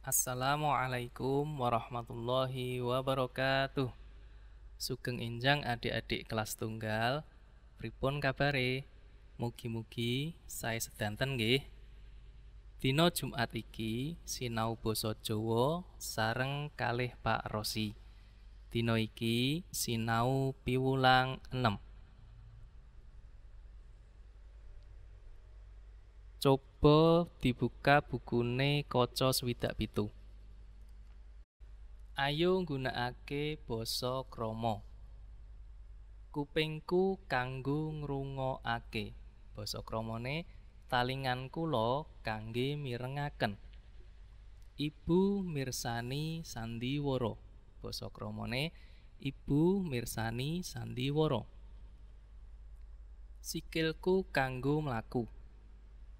Assalamualaikum warahmatullahi wabarakatuh. Sugeng enjang adik-adik kelas tunggal. Pripun kabare? Mugi-mugi sae sedanten nggih. Dina Jumat iki sinau basa Jawa sareng kalih Pak Rosi. Dina iki sinau piwulang 6. Coba dibuka bukune kaca 67. Ayo nggunakake basa krama. Kupingku kanggo ngrungokake. Basa kramane talingan kula kangge mirengaken. Ibu mirsani sandiwara. Basa kramane ibu mirsani sandiwara. Sikilku kanggo mlaku.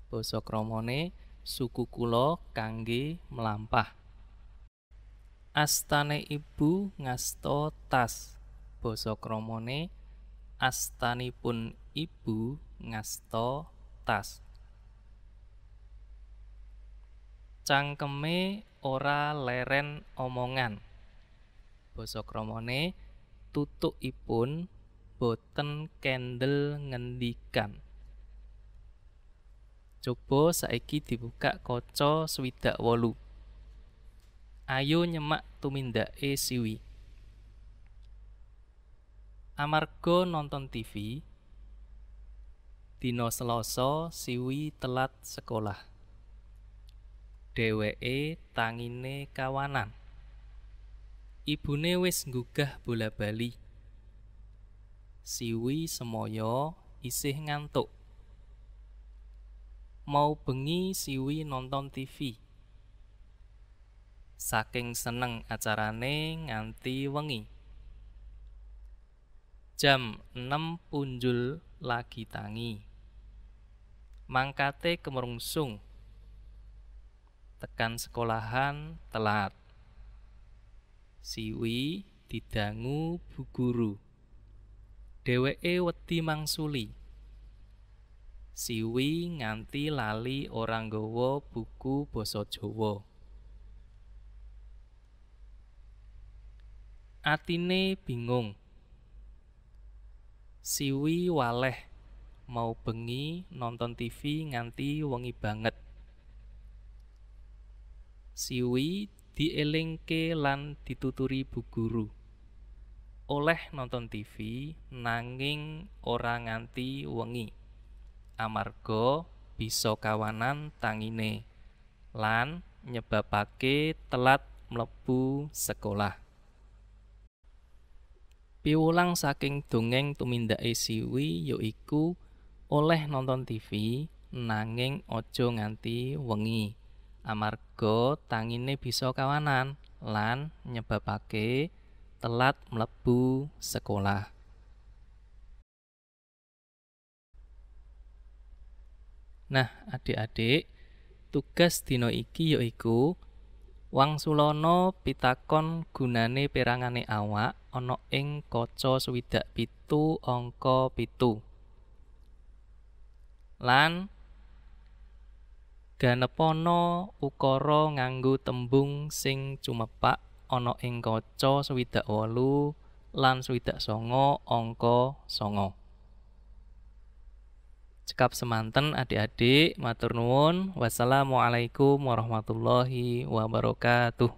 Basa kramane suku kula kangge mlampah. Astane ibu ngasta tas. Basa kramane astanipun ibu ngasta tas. Cangkeme ora leren omongan. Basa kramane tutukipun boten kendel ngendikan. Coba saiki dibuka kaca 68. Ayo nyemak tumindake Siwi. Amarga nonton TV, dina Selasa Siwi telat sekolah. Dheweke tangine kawanan. Ibune wis nggugah bola-bali. Siwi semaya isih ngantuk. Mau bengi Siwi nonton TV. Saking seneng acarane nganti wengi. Jam 6 punjul lagi tangi. Mangkate kemrungsung. Tekan sekolahan telat. Siwi didangu bu guru. Dheweke wedi mangsuli. Siwi nganti lali ora nggawa buku basa Jawa. Atine bingung. Siwi waleh mau bengi nonton TV nganti wengi banget. Siwi dielingke lan dituturi bu guru. Oleh nonton TV nanging ora nganti wengi. Amarga bisa kawanan tangine lan nyebabake telat mlebu sekolah. Piwulang saking dongeng tumindake Siwi yaiku oleh nonton TV nanging aja nganti wengi. Amarga tangine bisa kawanan lan nyebabake telat mlebu sekolah. Nah, adik-adik, tugas dina iki yaiku wangsulana pitakon gunane perangane awak ana ing kaca 67 angka 7. Lan ganepana ukara nganggo tembung sing cumepak ana ing kaca 68 lan 69 angka 9. Cekap semanten adik-adik, matur nuwun. Wassalamualaikum warahmatullahi wabarakatuh.